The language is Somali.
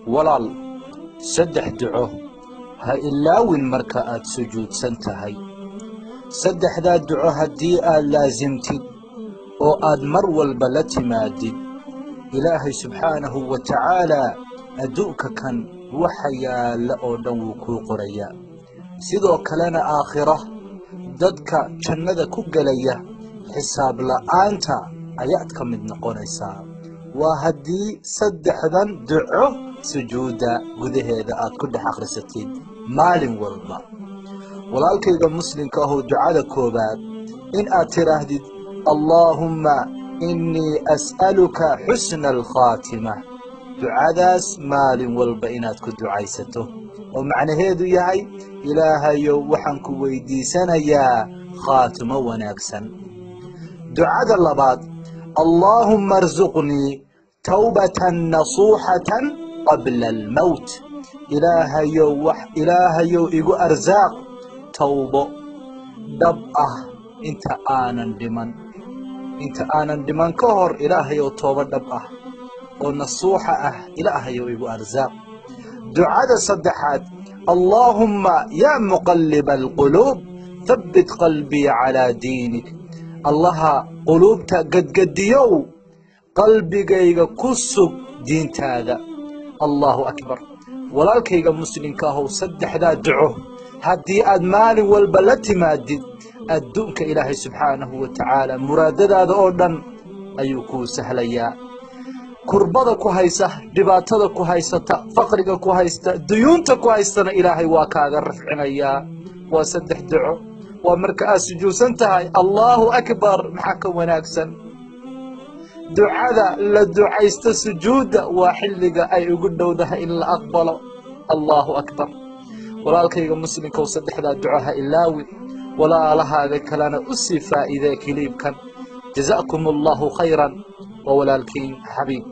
Walaal, saddex duco ha ilaawin marka aad sujuudsan tahay. Saddexdaa duco haddii aad laasimtid oo aad mar walba la timaadid, Ilaahay subxaanahu wa tacaalaa adduunka kan waxa yaalla oo dhan wuu kuu qorayaa. Sidoo kalena aakhira dadka jannada ku gelaya xisaab la'aanta ayaad ka mid noqonaysaa. Waa haddii saddexdan duco sujuudda gudaheeda aad ku dhex akhrisatid maalin walba. Walaalkayga muslimka ahoo, ducada koowaad in aad tidhaahdid: "Allaahumma innii as'aluka xusna alkhaatima." Ducadaas maalin walba inaad ku ducaysato, oo macnaheedu yahay: Ilaahayow, waxaan ku weydiisanayaa khaatimo wanaagsan. Ducada labaad: "Allaahumma arsuqnii towbatan nasuuxatan qabla almowt." Ilaahayow, wax Ilaahayow igu arsaaq towbo dhab ah inta aanan dhiman. Inta aanan dhiman ka hor, Ilaahayow, toobo dhab ah oo nasuuxa ah Ilaahayow igu arsaaq. Ducada saddexaad: "Allaahumma yaa muqalliba alquluub, thabbit qalbii calaa diinik." Allaha quluubta gadgadiyow, qalbigayga ku sug diintaada. Allahu akbar! Walaalkayga muslimka ahow, saddexdaa duco haddii aad maalin walba la timaadid, adduunka Ilaahay subxaanahu wa tacaala muraadadaada oo dhan ayuu kuu sahlayaa. Kurbada ku haysa, dhibaatada ku haysata, faqriga ku haysta, duyuunta ku haystana Ilaahay waa kaaga rafcinayaa. Waa saddex duco, waa marka aad sujuudsan tahay. Allahu akbar! Maxaa ka wanaagsan ducada la ducaysto? Sujuudda waa xilliga ay ugu dhowdahay in la aqbalo. Allahu akbar! Walaalkayga muslimkow, saddexdaa duco ha ilaawin. Walaalahaaga kalena u sii faa'iidee clipkan. Jazaakum Allahu khayran. Waa walaalkiin Xabiib.